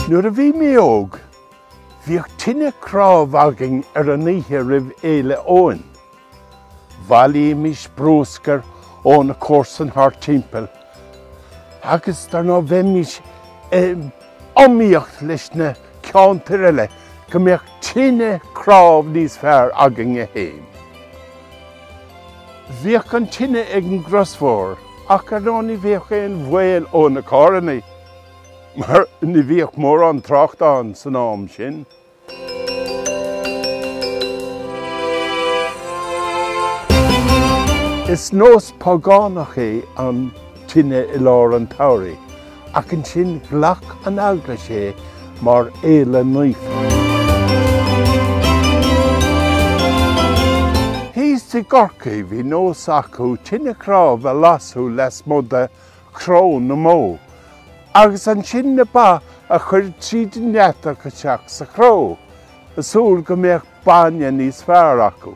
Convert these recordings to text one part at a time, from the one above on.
Nuair a bhí mé óg, bhíodh tine cnámh againn ar an oíche roimh Fhéile Eoin. Bhailímis brúscar ó na comharsain thart timpeall agus dar ndóigh bheimis ag iomaíocht leis na ceantair eile go mbeadh tine cnámh níos fearr againne féin. Bhíodh an tine ag an gcros mhór ach ar ndóigh ní bhíodh aon bhaol ó na carranna mar ní bhíodh mórán trácht ann san am sin. Is nós págánach é an tine i lár an tsamhraidh, ach ansin ghlac an Eaglais é mar fhéile naofa. Thíos i gCorcaigh bhí nós acu tine chnámh a lasadh lasmuigh de chró na mbó, agus ansin na ba a chur tríd an ndeatach isteach sa chró, ag súil go mbeadh bainne níos fearr acu.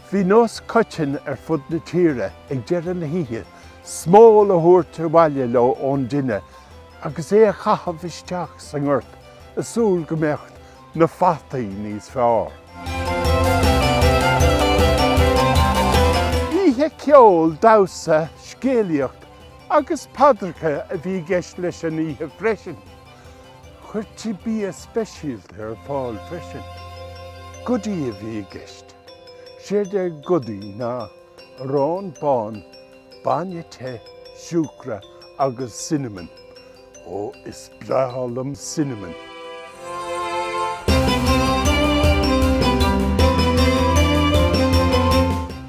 Bhí nós coiteann ar fud na tíre ag deireadh na hoíche smól a thabhairt abhaile leo ón dtine agus é a chaitheamh isteach sa ngort ag súil go mbeadh na fataí níos fearr. Oíche ceoil, damhsa, scéalaíocht agus paidreacha a bhí i gceist leis an oíche freisin. Chuirtí bia speisialta ar fáil freisin. Goodie a bhí i gceist. Séard é goodie ná arán bán, bainne te, siúcra agus cinnamon. Ó, is breá liom cinnamon.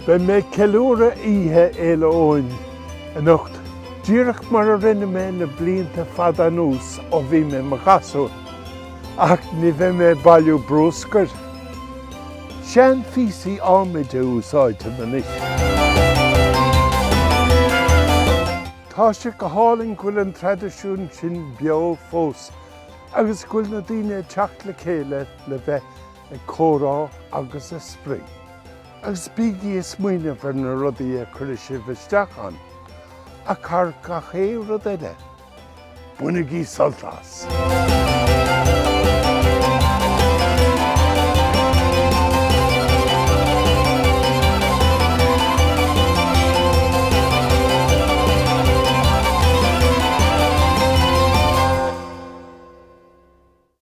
Beidh mé ag ceiliúradh Oíche Fhéile Eoin anocht, díreach mar a rinne mé na blianta fada anuas ó bhí mé i mo ghasúr, ach ní bheidh mé ag bailiú brúscair. Seanphíosaí adhmaid a úsáidfead anois. Tá sé go hálainn go bhfuil an traidisiún sin beo fós agus go bhfuil na daoine ag teacht le chéile le bheith ag comhrá agus ag spraoi. Agus bígí ag smaoineamh ar na rudaí a chuirfidh sibh isteach ann, ach thar gach aon rud eile, bainigí sult as!